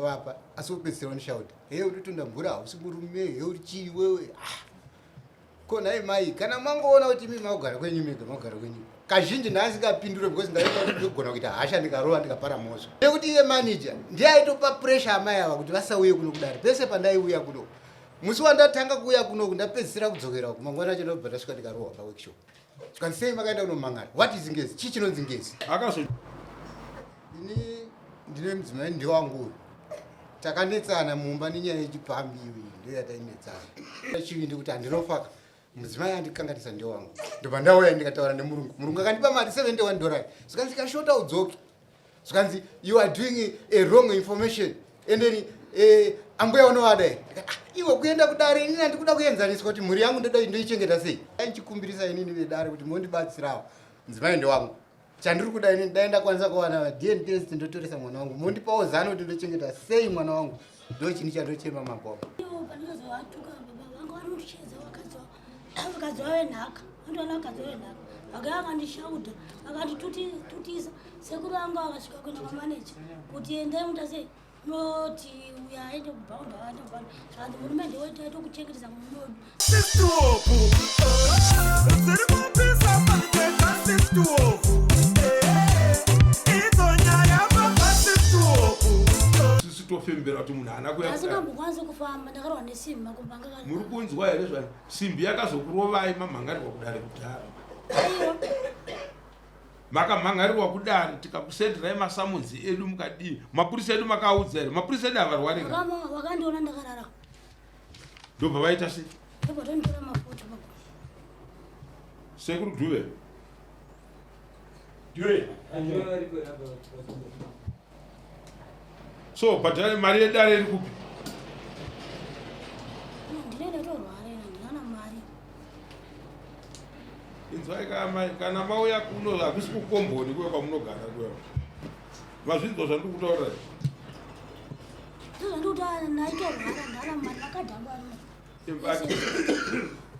Ndovapa asi wopedzisira wandishauta. Hee uri tunda mvura hausi murume, hee uri chii wewe. Ah. Ko nhai mai, kana mangoona kuti imi makugara kwenyu mega, makugara kwenyu. Kazhinji ndaasingapindure because ndaiona kuti ndogona kuita hasha ndikarova ndikapara mhosva. Nekuti iye manager ndiye aitopa pressure amai ava kuti vasauye kuno kudare. Pese pandaiuya kuno. Musi wandatanga kuuya kuno ndapedzisira kudzokera uku mangwana acho ndobva ndasvika ndikarohwa pa workshop. Zvikanzi sei makaenda kunomangara? What is ngezi? Chii chinonzi ngezi? Akazo Ini ndine mudzimai ndewangu uyu. Takanetsana mumba nenyaya yechipfambi iyi ndiyo yatainetsana. Chivindi kuti handinofaka. Mudzimai andikanganisa ndewangu. Ndobva ndauya ndikataura nemurungu. Murungu akandipa mari 71 dollars. Zvikanzi kashota udzoke. Zvikanzi you are doing a wrong information. And then eh, ambuya unovada here? Ah, iwe kuenda kudare inini handikuda kuenzaniswa kuti mhuri yangu ndoda ndoichengeta sei. Ndichikumbirisa inini vedare kuti mondibatsirawo. Mudzimai ndewangu. Chandiri kuda inini dai ndakwanisa kuwana DNA test ndotoresa mwana wangu. Mondipawo zano kuti ndochengeta sei mwana wangu. Ndochini chandochema mambo wangu. Ivo panozovatuka baba vangu vanotichedza vakadzi vave nhaka. Vandoona vakadzi vave nhaka. Vakauya vakandishauda vakanditutisa. Sekuru vangu vakasvika kuenda kwamaneja kuti endai muita sei noti uyo aende kubhaunda aende kubhaunda zvakanzi murume ndewetu aitokuchengetesa murume wedu. Sisi tofembera kuti munhu haana kuya. Asi ndambokwanisa kufamba ndakarwa nesimbi makumbo anga Muri kunzwa here zva simbi yakazokurovai mamhangarirwa kudare kudhara. Aiwa. Makamhangarirwa kudare tikakusenderai masamonzi edu mukadii. Mapurisa edu makaudza here? Mapurisa edu havarwari ka? Vakandiona ndakarara. Ndobva vaita sei? Ndobva tonditora mafoto baba. Sekuru Dhuve. Dhuve. So bhadhara mari yedare iri kupi? Inzwai kamai kana mauya kuno hakusi kukomboni kuya kwamunogara kuya. Mazvinzwa zvandiri kutaura here?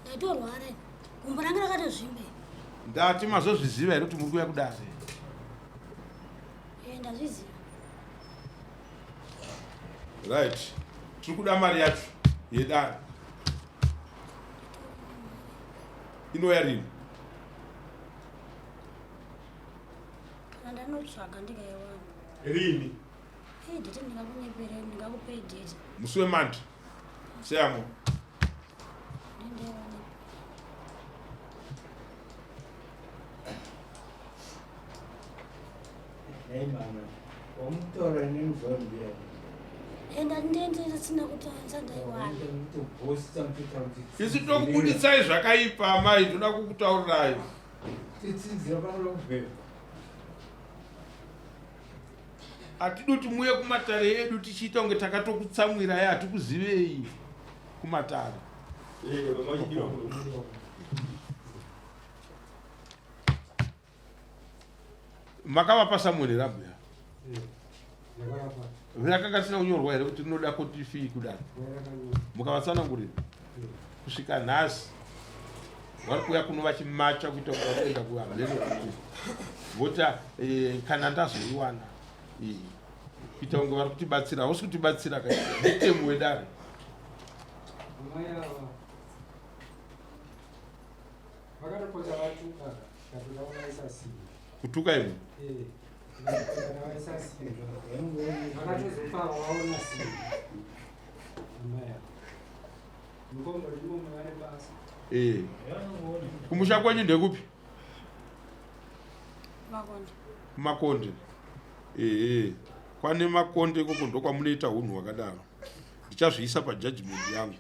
Ndaitorwara gumbo rangu rakatozvimbe. Ndati mazozviziva here kuti muri kuya kudare? Eh, ndazviziva. Right. Tiri kuda mari yacho yedare. Inouya rini? Kana ndanotsvaga ndikaiwana. Rini? Hey, date ndingakunyepere, ndingakupei date. Musi wemandi. Seyamo. Ndindeone. Hey mama, wamutora nemuzombi Enda ndende ndisina kutanza ndaiwana. Isu tokubuditsai zvakaipa amai, toda kukutaurirai. Titsidzira panoda kubheka. Hatidi kuti muuye kumatare edu tichiita kunge takatokutsamwirai, hatikuzivei kumatare. Eh, Makavapa samoni here ambuya? Rakanga risina kunyorwa here kuti rinoda koti fee kudaro? Mukavatsanangurira kusvika nhasi vari kuuya kuno vachimacha kuita kuti vari kuenda kuhameno kuti vota eh, kana ndazoiwana eh, kuita kunge vari kutibatsira hausi kutibatsira ka mutemo wedare. Vakatopota vatuka katoda kuvaisa simbi. Kutuka imwe? Eh. Vaisa simbi. Vakatozopfava vaona simbi. Amai ava. Mukombo ndimo mune basa. Eh. Kumusha kwenyu ndekupi? Makonde. Makonde. Eh. Kwane makonde ikoko ndokwamunoita hunhu hwakadaro. Ndichazviisa pajudgment yangu.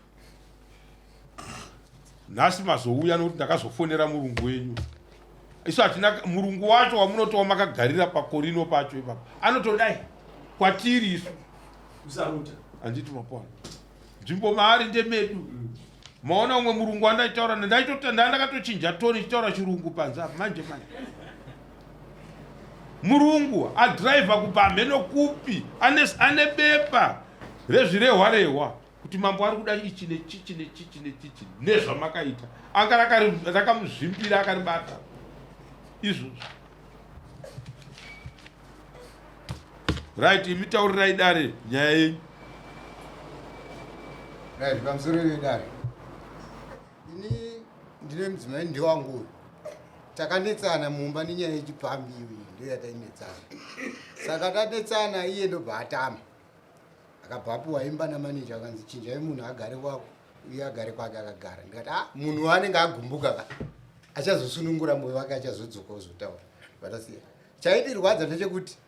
Nhasi mazouya nokuti ndakazofonera murungu wenyu. Isu hatina murungu wacho wamunoti wamakagarira pakorino pacho ipapo. Anotodai kwatiri isu. Usaruta. Handiti mapona. Nzvimbo maari ndemedu. Maona umwe murungu wandaitaura ndaitota ndakatochinja toni chitaura chirungu panze apa manje manje. Murungu adriver kubva hameno kupi ane ane bepa rezvirehwa rehwa. Kuti mambo ari kuda ichi nechichi nechichi nechichi nezvamakaita. Anga rakamuzvimbira akaribata. Izvozvo. Right, imi taurirai dare nyaya yenyu. Right, pamusoro vedare. Ini ndine mudzimai ndewangu uyu. Takanetsana mumba nenyaya yechipfambi iyoyi ndiyo yatainetsana. Saka tanetsana iye ndobva atama. Akabva apiwa imba namaneja akanzi chinjai munhu agare kwako uye agare kwake akagara. Ndikati ah munhu anenge agumbuka ka. Achazosunungura moyo wake achazodzoka ozotaura. Vatasiya. Chaindirwadza ndechekuti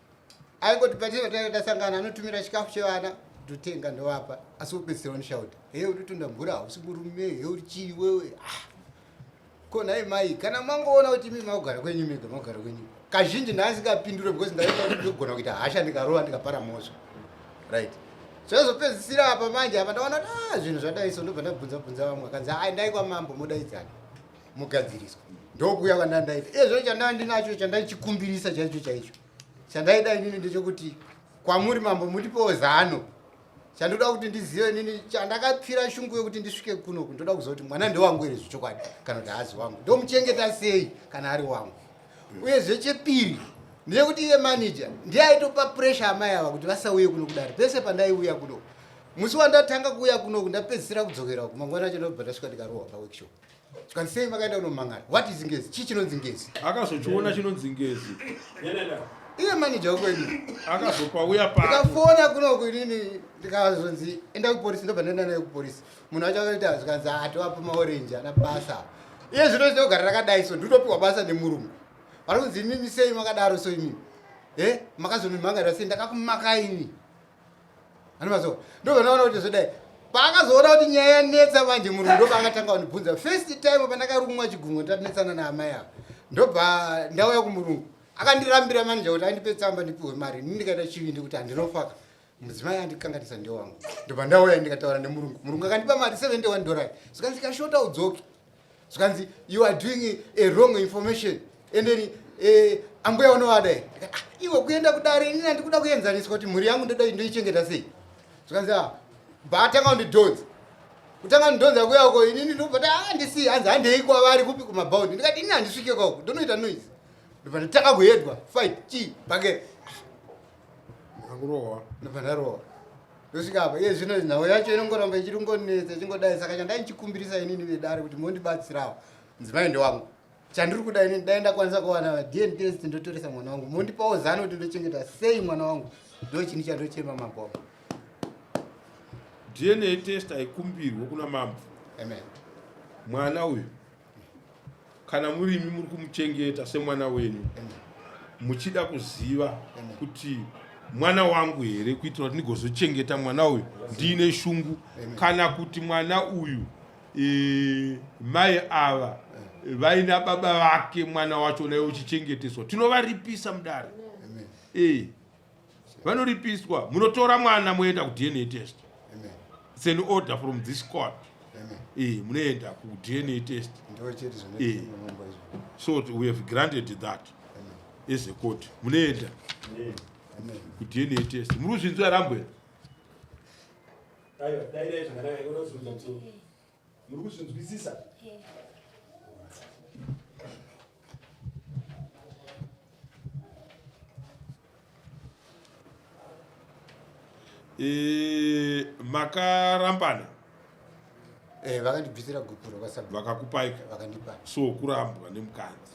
aingoti pateva taive tasangana anotumira chikafu chevana ndotenga ndovapa asi wopedzisira wondishauta hee utotunda mvura hausi murume hee uri chii wewe ah. Ko nhai mai kana mangoona kuti imi makugara kwenyu mega makugara kwenyu kazhinji ndaasingapindure because ndaita kuti ndogona kuita hasha ndikarova ndikapara mhosva right zvazopedzisira apa manje apa ndaona kuti ah, zvinhu zvadai so ndobva ndabvunza bvunza vamwe akanzi ah, endai kwamambo modaidzana mugadziriswa ndokuuya kwandandaita iye zvino chandava ndinacho chandaichikumbirisa chaicho chaicho chandaida inini ndechekuti kwamuri mambo mundipewo zano chandoda kuti ndizive inini chandakapfira shungu yekuti ndisvike kunoku ndoda kuziva kuti mwana ndewangu here zvechokwadi kana kuti haazi wangu ndomuchengeta sei kana ari wangu uyezve chepiri ndeyekuti iye manager ndiye aitopa pressure amai ava kuti vasauye kuno kudare pese pandaiuya kuno musi wandatanga kuuya kunoku ndapedzisira kudzokera uku mangwana acho ndobva ndasvika ndikarohwa paworkshop Zvikanzi sei makaenda kunomangara? What is ngezi? Chii chinonzi ngezi? Akazochiona chinonzi ngezi. Iye manager wekwedu. Akazopauya pa. Ndikafona kunoku inini ndikazonzi enda kupolisi ndobva ndaenda naye kupolisi. Munhu wacho akaita zvikanzi atovapa maorenji ana basa. Iye zvino zvinogara rakadai so ndinopiwa basa nemurungu. Vari kunzi imimi sei makadaro so imimi? Eh, makazonimhangarira sei ndakakumakaini. Anomazo. Ndobva ndaona kuti zvodai. Paakazoona kuti nyaya yanetsa manje murungu ndobva akatanga kundibvunza. First time pandakarumwa chigunwe ndanetsana naamai ava. Ndobva ndauya kumurungu. Akandirambira manager kuti andipe tsamba ndipiwe mari. Ini ndikaita chivindi kuti handinofaka. Mudzimai andikanganisa ndewangu. Ndobva ndauya ndikataura nemurungu. Murungu akandipa mari 71 dollars. Zvikanzi kashota udzoke. Zvikanzi you are doing a wrong information. And then eh, ambuya unovada here? Ah, iwe kuenda kudare inini handikuda kuenzaniswa kuti mhuri yangu ndoda ndoichengeta sei. Zvikanzi ah, bvatanga kundidhonza. Kutanga kundidhonza kuya uko inini ndobva ah ndisi hanzi handei kwavari kupi kumabhaundi. Ndikati inini handisvike kwako ndonoita noise. Ndobva ndatanga kuhedwa fight chi bhakera. Ndakurohwa. Ndobva ndarohwa. Ndosvika apa iye zvino nhau yacho inongoramba ichiringonetsa ichingodai saka chandai ndichikumbirisa inini vedare kuti mondibatsirawo. Mudzimai ndewangu. Chandiri kuda inini dai ndakwanisa kuwana DNA test ndotoresa mwana wangu. Mondipawo zano kuti ndochengeta sei mwana wangu. Ndochini chandochema mambo wangu. DNA test haikumbirwe kuna mambo. Amen. Mwana uyu kana murimi muri kumuchengeta semwana wenyu muchida kuziva kuti mwana wangu here kuitira kuti ndigozochengeta mwana uyu ndiine shungu kana kuti mwana uyu e, mai ava vaina baba vake mwana wacho naye uchichengeteswa tinovaripisa mudare e, vanoripiswa munotora mwana moenda kudna test its an order from this court e munoenda kudna test e so we have granted that as a court munoenda kudna test muri kuzvinzwa rambwe muri kuzvinzwisisa E, makarambana eh, vakandibvisira gupuro vakakupaika vakandipa so kurambwa nemukadzi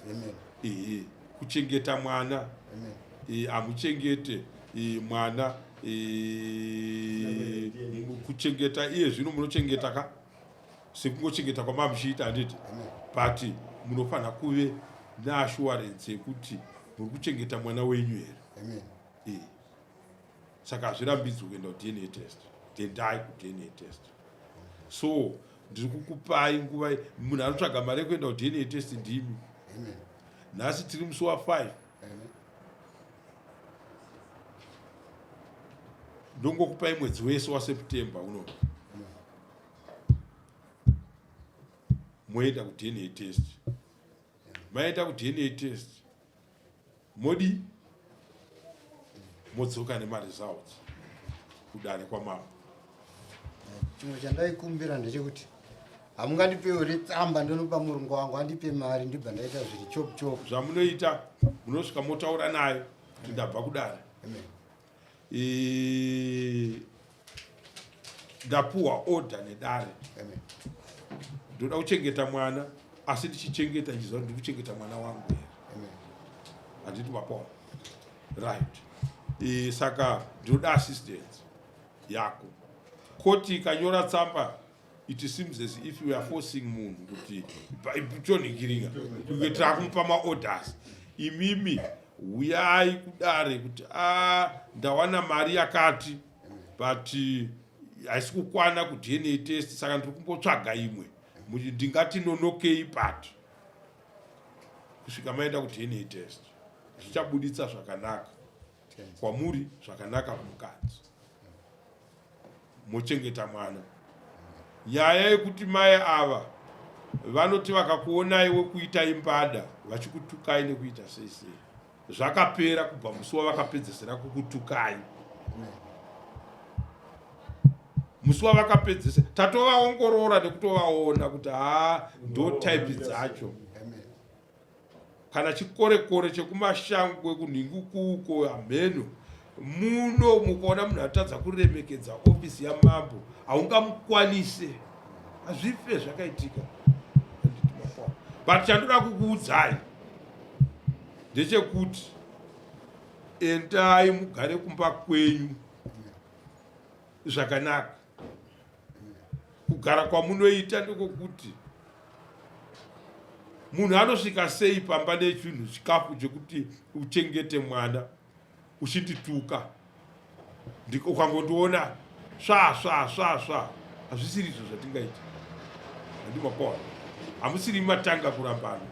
ehe kuchengeta mwana hamuchengete e, mwana e, kuchengeta iye zvino munochengeta ka sekungochengeta kwamamuchiita handiti but munofanira kuve neassurance yekuti muri kuchengeta mwana wenyu here e. Saka hazvirambidzwi kuenda kuDNA test. Tendai kuDNA test. So ndiri kukupai nguva munhu anotsvaga mari yekuenda kuDNA test ndimi. Nhasi tiri musi wa5. Ndongokupai mwedzi wese waSeptember uno. Moenda kuDNA test. Maenda kuDNA test. Modi modzoka nemaresults kudare kwamambo. Chimwe chandaikumbira ndechekuti hamungandipewo retsamba ndonopa murungu wangu andipe mari ndibva ndaita zviri chop chop. Zvamunoita munosvika motaura naye kuti ndabva kudare. E, ndapuhwa order nedare ndoda kuchengeta mwana asi ndichichengeta ndichiziva kuti ndiri kuchengeta mwana wangu here handiti mapaona right e, saka ndinoda assistance yako koti ikanyora tsamba it seems as if we are forcing munhu kuti tonhingiringa kunge takumupa maorders imimi huyai kudare kuti a ah, ndawana mari yakati but eh, haisi kukwana kudna test saka ndiri kumbotsvaga imwe ndingati nonokei but kusvika maenda kudna test zvichabuditsa zvakanaka kwamuri zvakanaka kumukadzi mochengeta mwana nyaya yekuti mai ava vanoti vakakuonai wekuitai mbada vachikutukai nekuita sei sei zvakapera kubva musi wavakapedzesera kukutukai musi wavakapedzesera tatovaongorora nekutovaona kuti haa ndo type dzacho kana chikorekore chekumashango ekunhingukuko hamheno muno mukaona munhu atadza kuremekedza ofisi yamambo haungamukwanise hazvife zvakaitika but chandoda kukuudzai ndechekuti endai mugare kumba kwenyu zvakanaka kugara kwamunoita ndekwekuti munhu anosvika sei pamba nechinhu chikafu chekuti uchengete mwana uchindituka ukangondiona sva sva sva sva hazvisiri izvo zvatingaita handimapaona hamusiri matanga kurambana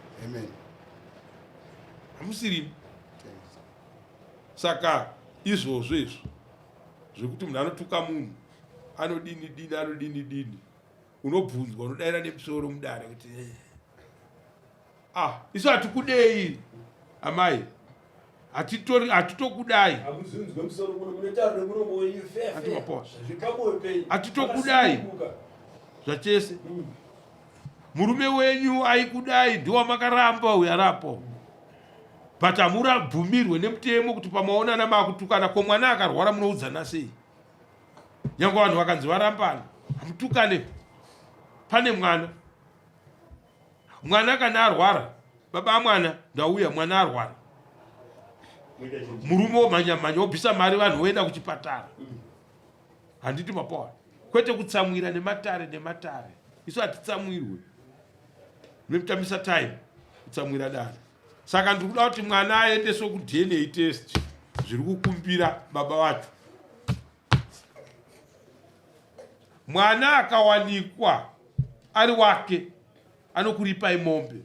hamusiri saka izvozvo izvo zvekuti munhu anotuka munhu anodini dini anodini dini unobvunzwa unodaira nemusoro mudare kuti eh. ah isu hatikudei amai hatitori hatitokudai hatitokudai zvachese hmm. murume wenyu aikudai ndiwamakaramba uyo arapo but hamurabvumirwe nemutemo kuti pamaonana makutukana ko mwana akarwara munoudzana sei nyange vanhu vakanzi varambana hamutukane pane mwana mwana kana arwara baba amwana ndauya mwana arwara murume womhanya mhanya wobvisa mari vanhu voenda kuchipatara handiti mapawa kwete kutsamwira nematare nematare isu hatitsamwirwe mekutambisa time kutsamwira dare saka ndiri kuda kuti mwana aendeswe kudna test zviri kukumbira baba vacho mwana akawanikwa ari wake anokuripai mombe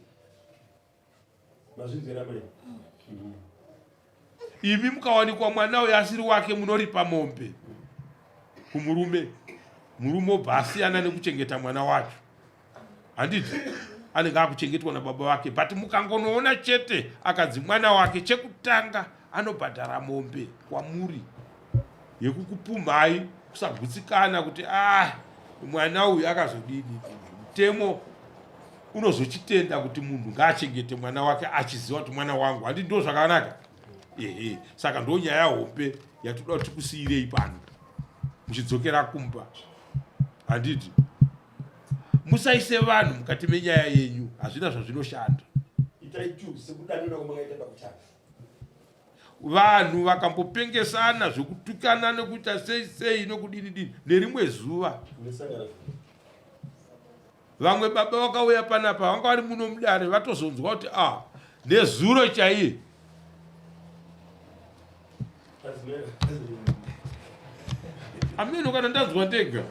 imi mukawanikwa mwana uyo asiri wake munoripa mombe kumurume murume obva asiyana nekuchengeta mwana wacho handiti anenge akuchengetwa nababa vake but mukangonoona chete akanzi mwana wake chekutanga anobhadhara mombe kwamuri yekukupumhai kusagutsikana kuti ah mwana uyu akazodini mutemo unozochitenda kuti munhu ngaachengete mwana wake achiziva kuti mwana wangu handi ndo zvakanaka ehe saka ndo nyaya hombe yatoda kuti tikusiirei pano muchidzokera kumba handiti musaise vanhu mukati menyaya yenyu hazvina zvazvinoshanda vanhu vakambopengesana zvekutukana nekuita sei sei nokudini dini nerimwe zuva vamwe baba vakauya panapa vanga vari muno mudare vatozonzwa kuti a ah, nezuro chaiye ameno kana ndanzwa ndega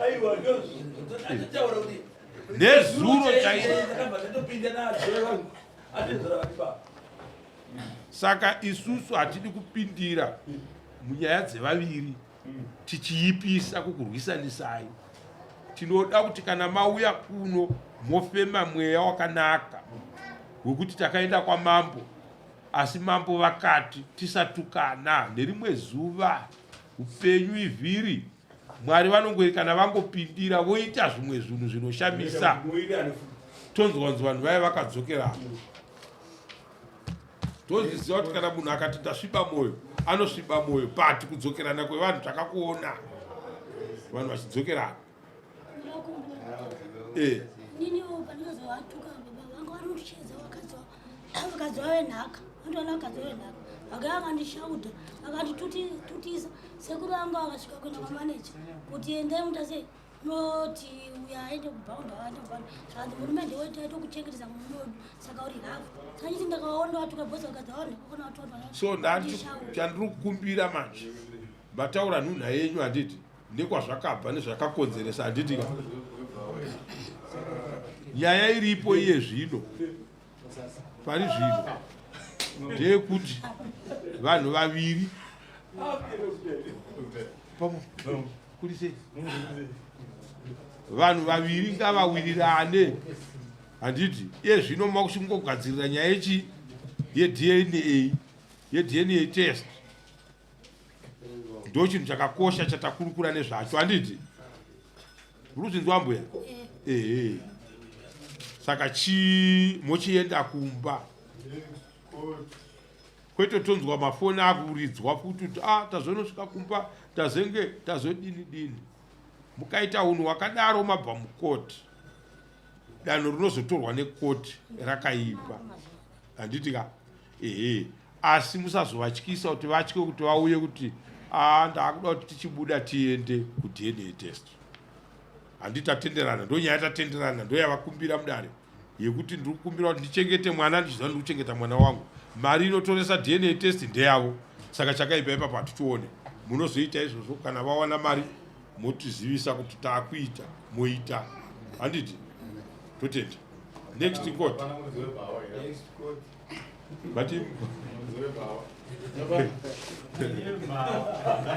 nezuro chaiye saka isusu hatidi kupindira munyaya dzevaviri tichiipisa kukurwisanisai tinoda kuti kana mauya kuno mofema mweya wakanaka wekuti takaenda kwamambo asi mambo vakati tisatukana nerimwe zuva upenyu ivhiri mwari vanongori kana vangopindira voita zvimwe zvinhu zvinoshamisa tonzwa kunzi vanhu vaya vakadzokera Tozviziva kuti kana munhu akati ndasviba mwoyo, anosviba mwoyo, but kudzokerana kwevanhu takakuona vanhu vachidzokerana. Eh. Niniwo pandinozovatuka baba vanga vanotichedza vakadzi vave nhaka, vandiona vakadzi vave nhaka, vakaya vakandishauda, vakanditutisa. Sekuru vanga vakasvika kuenda kwamaneja kuti endai mutasei noti uyo aende kubhaunda, aende kubhaunda. Zvakanzi murume ndewetu, aitokuchengetesa murume wedu, saka uri rafu. Saka chiti ndakavaona vatuka bhosi vakadzi vaone kokona vatota. So ndati chandiri kukumbira manje, mataura nhunha yenyu, handiti? Nekwazvakabva nezvakakonzeresa, handiti ka? Nyaya iripo iye zvino pari zvino ndeyekuti vanhu vaviri kuri sei, vanhu vaviri ngavawirirane, handiti? Iye zvino makuchingogadzirira nyaya yechi yeDNA, yeDNA test. Ndo chinhu chakakosha chatakurukura nezvacho, handiti? Uri kuzvinzwa, mbuya? Ehe, saka chi mochienda kumba, kwete tonzwa mafoni akuridzwa futi kuti a ah, tazonosvika kumba, tazenge tazodini dini. Mukaita unhu hwakadaro mabva mukoti, danho rinozotorwa nekoti rakaipa, handiti ka? Ehe, asi musazovatyisa kuti vatye kuti vauye kuti a ndaakuda kuti tichibuda tiende kuDNA test. Handiti tatenderana? Ndo nyaya tatenderana, ndo yavakumbira mudare yekuti ndiri kukumbira kuti ndichengete mwana, ndichiziva ndiri kuchengeta mwana wangu. Mari inotoresa DNA test ndeyavo, saka chakaipa ipapo hatichione. Munozoita izvozvo kana vawana mari, motizivisa kuti taakuita, moita, handiti? Totenda. Next court. But